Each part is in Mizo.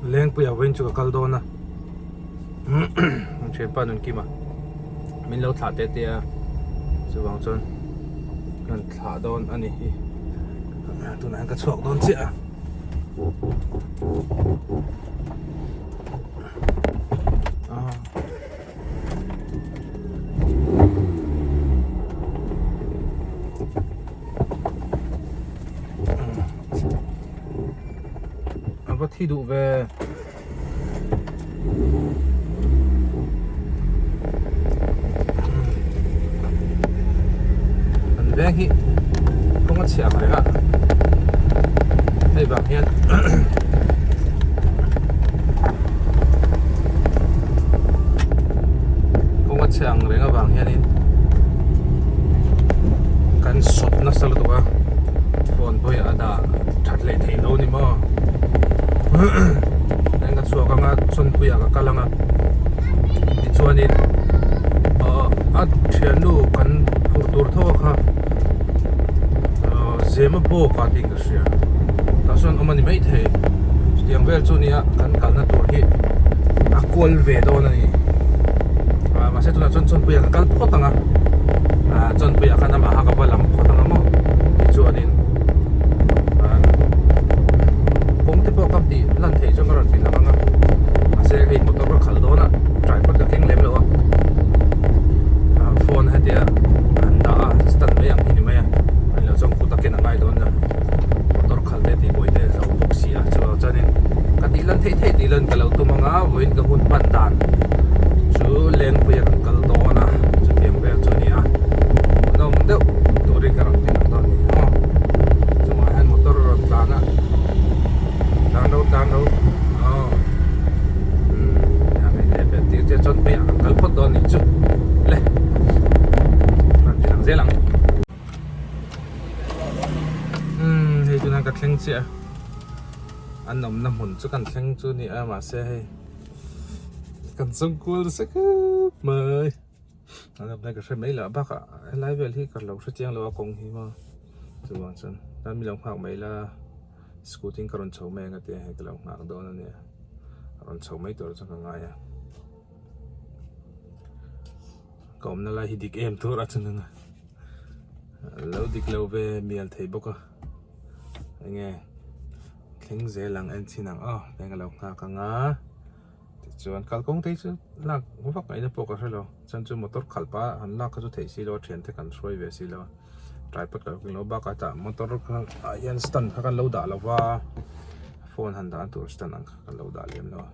Lengpuia vawiin chu ka kal dawn a thianpa Nunkima min lo thlah teh teh a chuvang chuan kan thlah dawn a ni hi tunah hian ka chhuak dawn chiah a. A va thi duh ve. An veng hi kawng a chhia ang reng a hei vang hian kawng a chhia ang reng avang hianin kan sawt nasa lutuk a phone pawh hi a dah that leh theih lo ni maw eng ka chhuak anga chawnpuiah ka kal anga tichuanin ahh a thiannu kan phurh tur tho a kha ahh zema bawk ah tih ka hria tah sawn awm a ni maithei chutiang vel chu nia kan kalna tur hi a kual ve dawn a ni ah mahse tunah chuan chawnpuiah ka kal phawt ang a ah chawnpuiah khan amah kha ka va lam phawt ang a maw tichuanin ah kawng te pawh ka tih lan theih chuan ka rawn ti lang ang a mahse hei motor ka khalh dawn a tripod ka keng lem lo a ah phone hetia an dah a stand mai ang hi ni mai a ani lo chuan kut a ken a ngai dawn a motor khalh te tih buai te a zo bawk si a chuvang chuanin ka tih lan theih theih tih lan ka lo tum ang a vawiin ka hun hman dan chu lengpui a kan kal dawn a chutiang vel chu a ni a hmuhnawm deuh turin ka rawn ti lang dawn a ni maw chungah hian motor a rawn tlan a tlan ro tlan ro aw umm tir te chuan hmeiah kan kal phawt dawn a nih chu le rawn ti lang zel ang. Umm hei tuna ka thleng chiah a an awmna hmun chu kan thleng chu a ni a mahse hei kan chawngkual nasa khawp mai an awmna ka hre mai lo bakah helai vel hi ka lo hre chiang lo a kawng hi maw chuvang chuan tan mi lo nghak mai la scooty in ka rawn chho mai ang a tia hei ka lo nghak dawn a nia a rawn chho mai tur chuan ka ngai a. Ka awmna lai hi dik em tur a chuan ang a lo dik lo ve mial thei bawk a enge thleng zel ang en chhin ang aw eng a lo nghak ang a tichuan kalkawng te hi chu lak vak ngaihna pawh ka hre lo chuan chu motor khalh pah a han lak kha chu theih si lo a thiante kan hruai ve si lo a tripod ka lo keng lo bakah tah motor kha ah hian stand kha kan lo dah lo va phone han dah na tur stand ang kha kan lo dah lem lo a.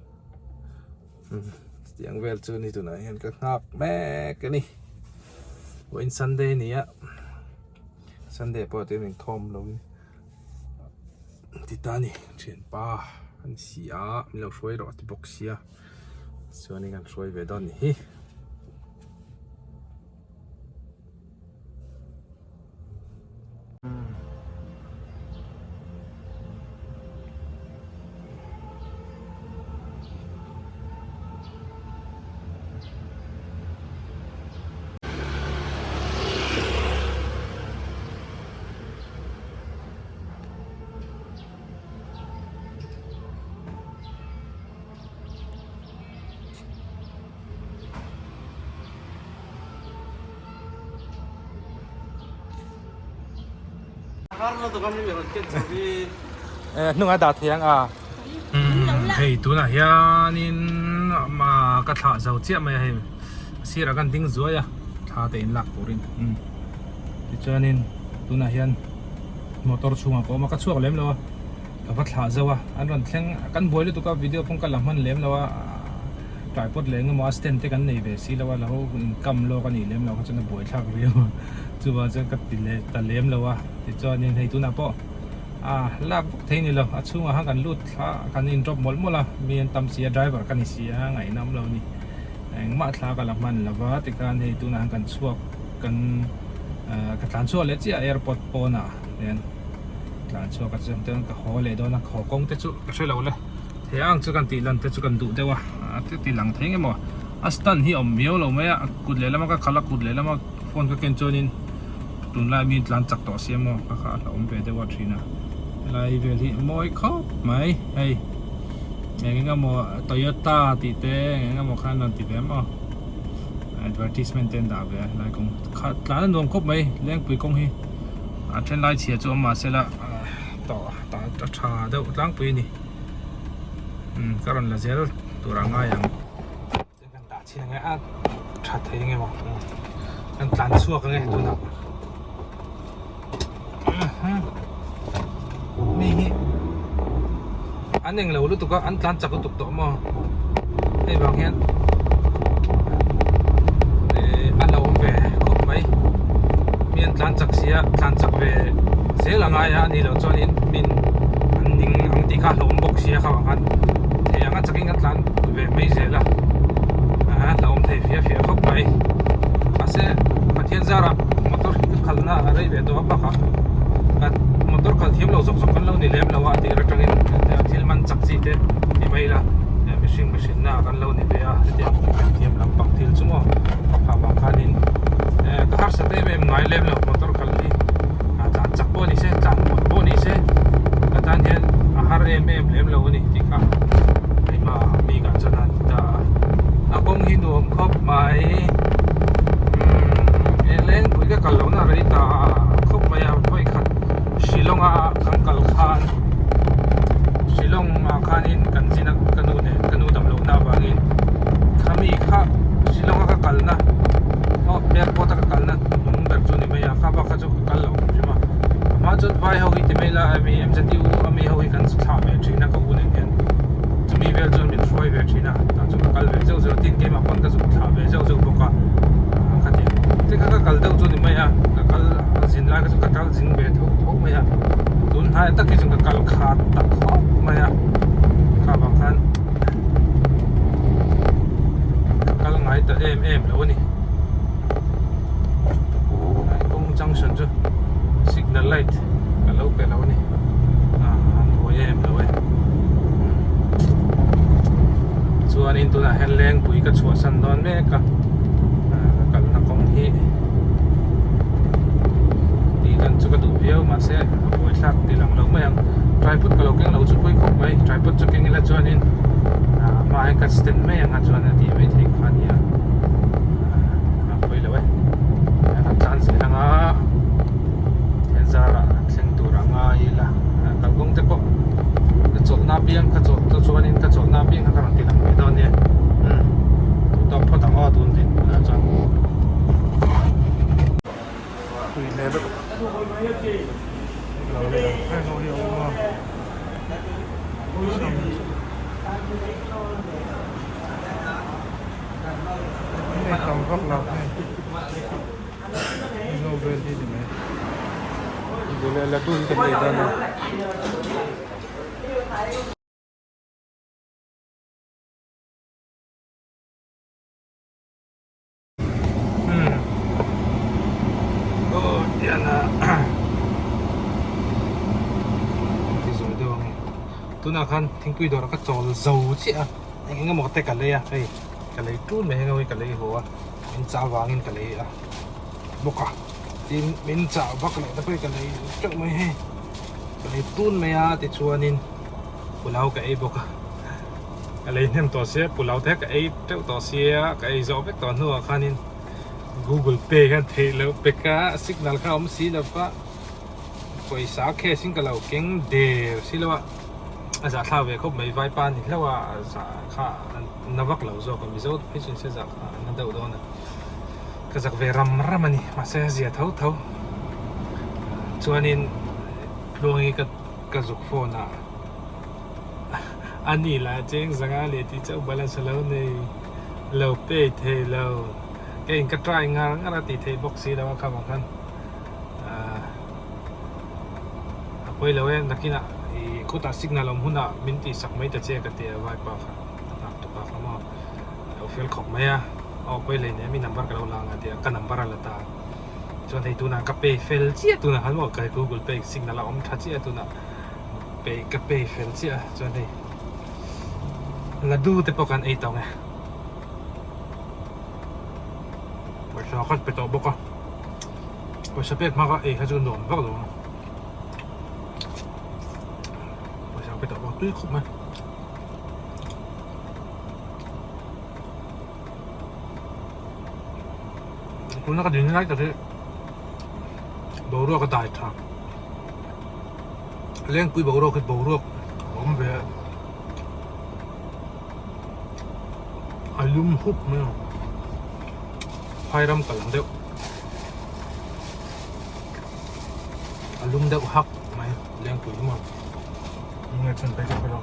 Tiang vel chu ni tunah hian ka nghak mek a ni vawiin sunday a ni a sunday pawh tiin inkhawm lo in ti ta a ni thianpa a ni si a min lo hruai rawh a ti bawk sia chuanin kan hruai ve dawn a ni hi. Hnungah dah thei ang a hei tunah hianin ka thlah zo chiah mai a hei sirah khan ding zuai a thla te in lak turin tichuanin tunah hian motor chhungah ka awm a ka chhuak lem lo a. Ka va thlah zauh a, an rawn thleng kan buai lutuk a video pawh ka la hman lem lo a tripod leh engemaw a stand te kan nei ve si lo a lo in kam lawk a nih lem loh kha chuan a buai thlak riau a chuvang chuan ka ti leh ta lem lo a tichuanin hei tunah pawh ah lak vak thei a ni lo a chhungah khan kan lut thla kan in drop mawlh mawlh a mi an tam si a driver ka ni si a ngaihna awm lo a ni engmah thla ka la hman lo va tikhan hei tunah khan kan chhuak kan ah ka tlan chhuak leh chiah a airport pawnah hian. Tlan chhuak a chuan chuan ka haw leh dawn a haw kawng te chu ka hre lo le thei ang chu kan tih lan te chu kan duh deuh a a ti ti lang thei eng emaw a stand hi a awm viau lo mai a kut lehlam a ka khalh a kut lehlam a phone ka ken chuanin tunlai mi tlan chak tawh si emaw ka kha a hlauhawm ve deuh a thin a helai vel hi a mawi khawp mai hei. Eng eng emaw Toyota tih te eng eng emaw kha an rawn ti ve maw advertisement te an dah ve a helai kawng kha tlan a nuam khawp mai Lengpui kawng hi a then lai chhia chu awm mahse la tawh tah a tha deuh tlangpui a ni umm ka rawn la zel tur a ngai ang. Kan dah chhin ange a tha thei ange maw kan tlan chhuak ange tunah mi hi an englo lutuk a an tlan chak lutuk tawh maw hei vang hian eh a lo awm ve khawp mai mi an tlan chak sia tlan chak ve zel a ngai a anih loh chuanin min an ning ang tih kha a hlauhawm bawk sia kha vang khan thei anga chakin kan tlan ve mai zel a a hlauhawm thei fia fia khawp mai mahse Pathian zarah motor hi ka khalhna a rei ve tawh a bakah ka motor khalh thiam lo zawk zawk kan lo ni lem lo a tih atangin thil man chak chi te ti mai ila mihring mihrinna kan lo ni ve a hetiang thiam lampang thil chu maw a phah vang khanin ka harsat em em ngai lem lo motor khalh hi a tlan chak pawh ni se tlan muan pawh ni se ka tan hian a har em em lem lo a ni tih kha keimah mi kah chuan a ti ta a a kawng hi nuam khawp mai umm eng lengpui ka kal lohna a rei ta khawp mai a vawi khat Shillong a kan kal khan Shillong ah khanin kan zin a ka nu nen ka nu dam lohna avangin khami kha Shillong a ka kalna aw airport a ka kalna hnung ber chu a ni mai a kha bak kha chu ka kal lo awm hrim a a hma chuan vai ho hi ti mai la ami MZU ami ho hi kan thlah ve thin a ka u nen hian chumi vel chuan min hruai ve thin a tah chuan ka kal ve zeuh zeuh a tin keimah pawn ka zuk thlah ve zeuh zeuh bawk a khatiang te kha ka kal deuh chu a ni mai a ka kal a zin lai kha chu ka kal zing ve tho tho mai a tun hnai tak hi chuan ka kal khat tak khawp mai a kha vang khan ka kal ngai ta em em lo a ni. Kawng junction chu signal light ka lo pe lo a ni ah an buai em lo e chuanin tunah hian lengpui ka chhuahsan dawn mek a ah ka kalna kawng hi tih lan chu ka duh viau mahse a buai thlak ti lang lo mai ang tripod ka lo keng lo chu pawi khawp mai tripod chu keng ila chuanin ah a hmaah hian ka stand mai ang a chuan a tih mai theih kha a ni a. a pawi lo e kan tlan zel anga then zarah thleng tur a ngai ila kalkawng te pawh ka chawlhna apiang ka chawlh te chuanin ka chawlhna apiang kha ka rawn ti lang ve dawn nia umm duh tawk phawt ang aw tun tih ah chuan tui hmel lutuk lo lei ang heng ho hi a awm a. Hei tam vak lo hei hei ho vel hi ni mai duh leh laddu hi kan nei dawn a. Umm aw tiang a ti zawi deuh ang e tunah khan thingpui dawrah ka chawl zo chiah a. Eng eng emaw te ka lei a hei ka lei tul mai heng ho hi ka lei haw a min chah avangin ka lei a bawk a tin min chah vak leh te pawh hi ka lei teuh mai hei ka lei tun mai a tichuanin pulao ka ei bawk a ka lei hnem tawh sia pulao te ka ei teuh tawh sia ka ei zawh vek tawh hnuah khanin google pay khan theih loh pek a signal kha a awm si lova pawisa cash in ka lo keng der si lo a. A zah thlak ve khawp mai vaipa ni hlauh a a zah kha na vak lo zawk a mizo phei chuan se zah kha na deuh dawn a ka zak ve ram ram a ni mahse a zia tho tho chuanin tluangi ka ka zuk phone a a ni lah cheng zanga leh tih chauh balance a lo nei lo pay thei lo ka in ka try ngar ngar a tih theih bawk si lo a kha vang khan ahh. A pawi lo e, nakinah ih khutah signal awm hunah min tih sak mai ta che ka ti a vaipa kha a nghak tuk a kha maw a lo fel khawp mai a, aw pawi lei nen mi number ka lo la ang a ti a, ka number a la ta a, chuan hei tunah ka pay fel chiah tunah khan maw ka google pay signal a awm tha chiah a tunah pay ka pay fel chiah a chuan hei laddu te pawh kan ei tawh ang e, pawisa kha pe tawh bawk a. Pawisa pek hma kha ei kha chu nuam vak lo ang pawisa pe tawh bawk tui khawp mai. Tuna ka din lai tak hi boruak a dai tha. Lengpui boruak hi boruak a awm ve a, a lum hup mai a, phairam kal ang deuh a lum deuh hak mai Lengpui hi maw enge chhan phei chu ka hre lo.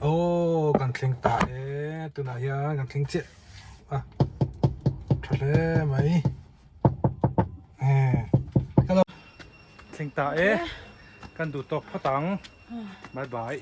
Aw kan thleng ta e tunah hian kan thleng chiah a tha hle mai e hello thleng ta e kan duh tawk phawt ang bye bye.